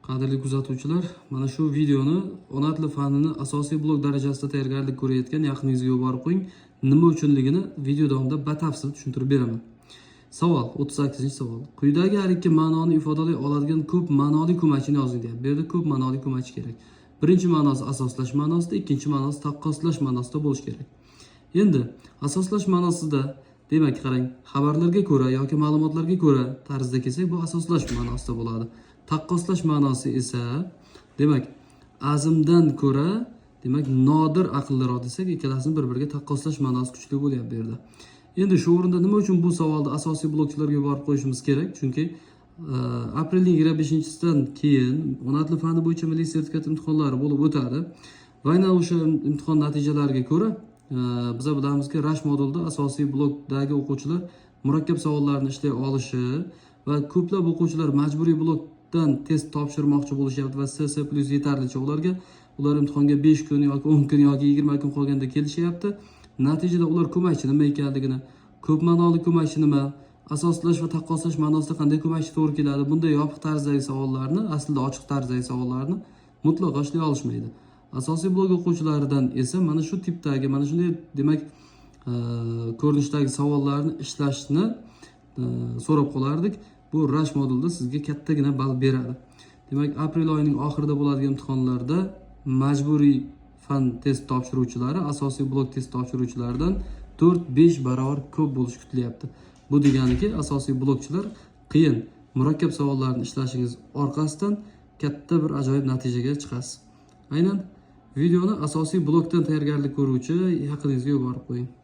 Qadrli kuzatuvchilar, mana shu videoni ona tili fanini asosiy blok darajasida tayyorgarlik ko'rayotgan yaqiningizga yuborib qo'ying. Nima uchunligini video davomida batafsil tushuntirib beraman. Savol, 38-savol. Quyidagi har ikki ma'noni ifodalay oladigan ko'p ma'noli ko'makchini yozing, deyapti. Bu yerda ko'p ma'noli ko'makchi kerak. Birinchi ma'nosi asoslash ma'nosida, ikkinchi ma'nosi taqqoslash ma'nosida bo'lishi kerak. Endi asoslash ma'nosida, demak, qarang, xabarlarga ko'ra yoki ma'lumotlarga ko'ra tarzida kelsak, bu asoslash ma'nosida bo'ladi. Taqqoslash ma'nosi esa, demak, Azimdan ko'ra, demak, Nodir aqlliroq desak, ikkalasini bir biriga taqqoslash ma'nosi kuchli bo'lyapti bu yerda. Endi shu o'rinda nima uchun bu savolni asosiy blokchilarga yuborib qo'yishimiz kerak? Chunki aprelning 25-sidan keyin ona tili fani bo'yicha milliy sertifikat imtihonlari bo'lib o'tadi va aynan o'sha imtihon natijalariga ko'ra biza bilamizki, Rash modulida asosiy blokdagi o'quvchilar murakkab savollarni ishlay olishi va ko'plab o'quvchilar majburiy blokdan test topshirmoqchi bo'lishyapti va SS+ yetarlicha ularga. Ular imtihonga 5 kun yoki 10 kun yoki 20 kun qolganda kelishyapti. Natijada ular ko'makchi nima ekanligini, ko'p ma'noli ko'makchi nima, asoslash va taqqoslash ma'nosida qanday ko'makchi to'g'ri keladi, bunday yopiq tarzdagi savollarni, aslida ochiq tarzdagi savollarni mutlaqo ishlay olishmaydi. Asosiy blok o'quvchilaridan esa mana shu tipdagi, mana shunday, demak, ko'rinishdagi savollarni ishlashni so'rab qolardik. Bu Rash modulida sizga kattagina ball beradi. Demak, aprel oyining oxirida bo'ladigan imtihonlarda majburiy fan test topshiruvchilari asosiy blok test topshiruvchilaridan 4-5 barobar ko'p bo'lishi kutilyapti. Bu deganiki, asosiy blokchilar qiyin, murakkab savollarni ishlashingiz orqasidan katta bir ajoyib natijaga chiqasiz. Aynan videoni asosiy blokdan tayyorgarlik ko'ruvchi yaqiningizga yuborib qo'ying.